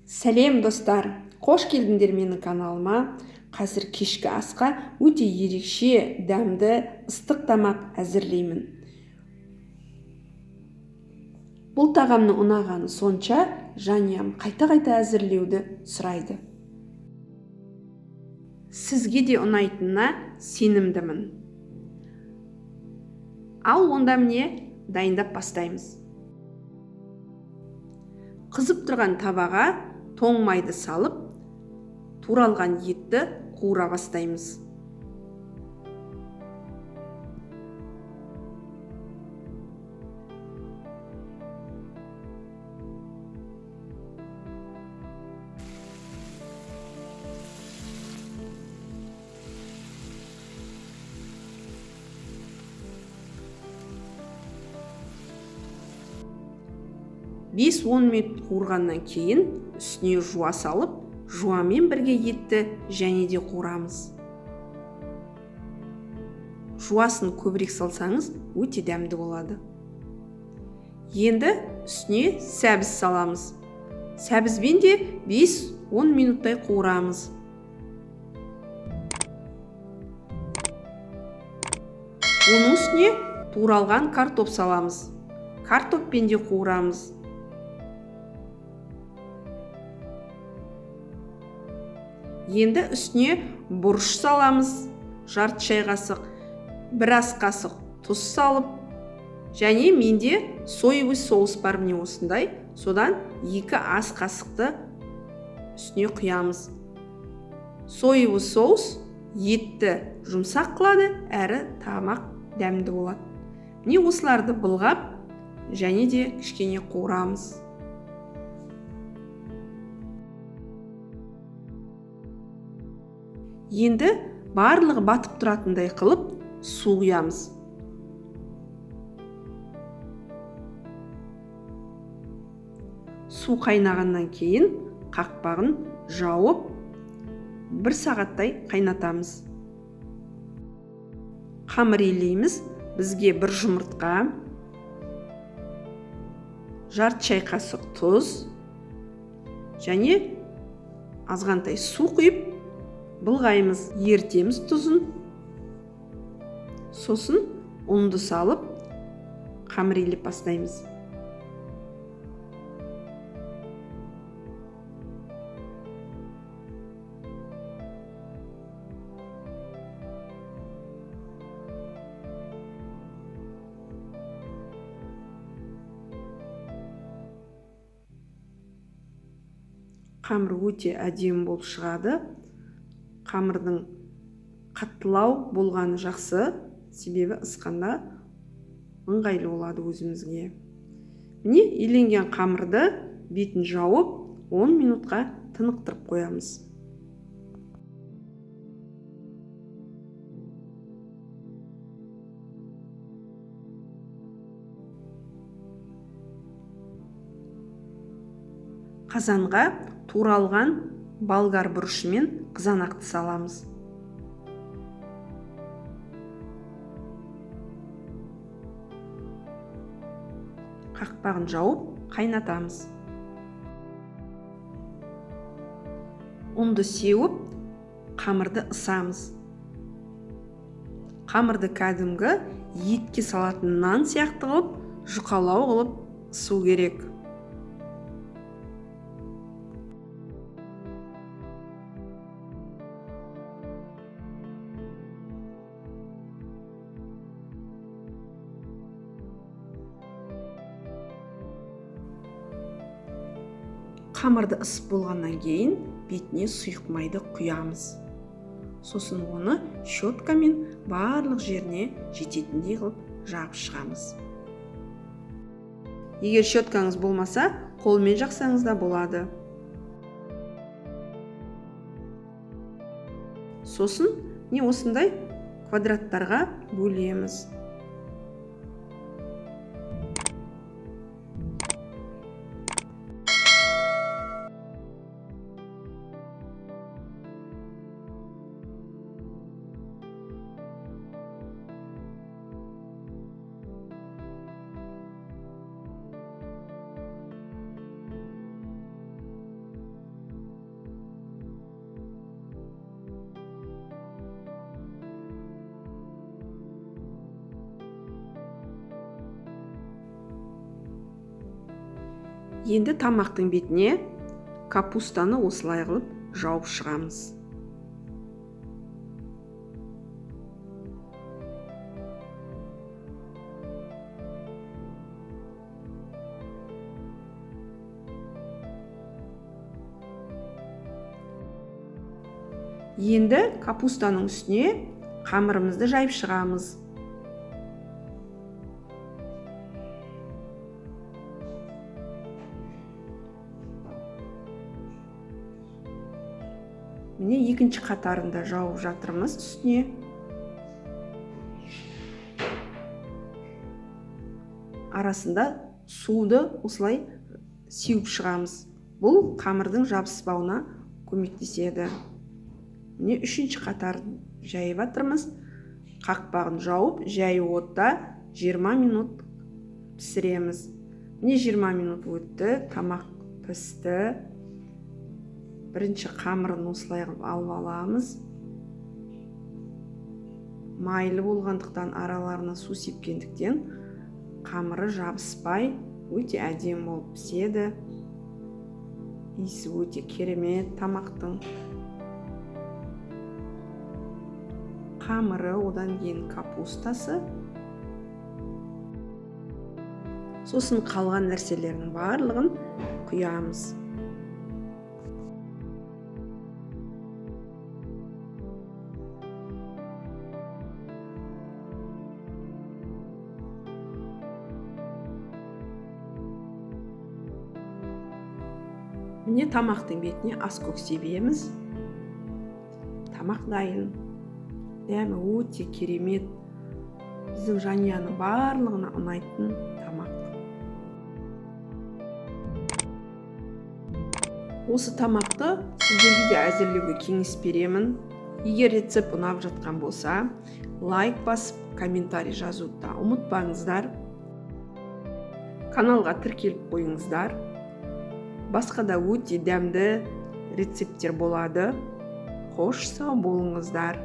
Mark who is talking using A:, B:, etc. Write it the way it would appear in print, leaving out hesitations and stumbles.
A: Сәлем достар, қош келдіңдер менің каналыма. Қазір кешкі асқа өте ерекше дәмді ыстық тамақ әзірлеймін. Бұл тағамның ұнағаны сонша, жанұям қайта-қайта әзірлеуді сұрайды. Сізге де ұнайтынына сенімдімін. Ал онда міне дайындап бастаймыз. Қызып тұрған табаға тоң майды салып, туралған етті қуыра бастаймыз. Бес-он минут қуырғаннан кейін үстіне жуа салып, жуамен бірге етті және де қуырамыз. Жуасын көбірек салсаңыз, өте дәмді болады. Енді үстіне сәбіз саламыз. Сәбізбен де бес-он минуттай қуырамыз. Оның үстіне туралған картоп саламыз. Картоппен де қуырамыз. Енді үстіне бұрыш саламыз, жарты шай қасық, бір ас қасық тұз салып, және менде соевый соус бар, міне осындай, содан 2 ас қасықты үстіне құямыз. Соевый соус етті жұмсақ қылады, әрі тамақ дәмді болады. Міне осыларды былғап, және де кішкене қуырамыз. Енді барлығы батып тұратындай қылып су құямыз. Су қайнағаннан кейін қақпағын жауып, 1 сағаттай қайнатамыз. Қамыр илейміз. Бізге 1 жұмыртқа, жарты шай қасық тұз және азғантай су құйып былғаймыз, ертеміз тұзын. Сосын ұнды салып, қамыр илеп бастаймыз. Қамыр өте әдемі болып шығады. Қамырдың қаттылау болғаны жақсы, себебі ысқанда ыңғайлы болады өзімізге. Міне иленген қамырды бетін жауып, 10 минутқа тынықтырып қоямыз. Қазанға туралған болгар бұрышымен қызанақты саламыз. Қақпағын жауып, қайнатамыз. Ұнды сеуіп, қамырды ысамыз. Қамырды кәдімгі етке салатын нан сияқты қылып, жұқалау қылып ысу керек. Қамырды ысып болғаннан кейін бетіне сұйық майды құямыз. Сосын оны щеткамен барлық жеріне жететіндей қылып жағып шығамыз. Егер щеткаңыз болмаса, қолмен жақсаңыз да болады. Сосын міне осындай квадраттарға бөлеміз. Енді тамақтың бетіне капустаны осылай қылып жауып шығамыз. Енді капустаның үстіне қамырымызды жайып шығамыз. Міне екінші қатарында жауып жатырмыз үстіне. Арасында суды осылай сеуіп шығамыз. Бұл қамырдың жабыспауына көмектеседі. Міне үшінші қатарын жайып жатырмыз. Қақпағын жауып, жай отта 20 минут пісіреміз. Міне 20 минут өтті, тамақ пісті. Бірінші қамырын осылай қылып алып аламыз. Майлы болғандықтан араларына су сепкендіктен қамыры жабыспай өте әдемі болып піседі. Иісі өте керемет тамақтың. Қамыры, одан кейін капустасы. Сосын қалған нәрселердің барлығын құямыз. Міне тамақтың бетіне аскөк себеміз. Тамақ дайын. Дәмі өте керемет. Біздің жанұяның барлығына ұнайтын тамақ. Осы тамақты сіздерге де әзірлеуге кеңес беремін. Егер рецепт ұнап жатқан болса, лайк басып, комментарий жазуды да ұмытпаңыздар. Каналға тіркеліп қойыңыздар. Басқа да өте дәмді рецепттер болады. Қош сау болыңыздар.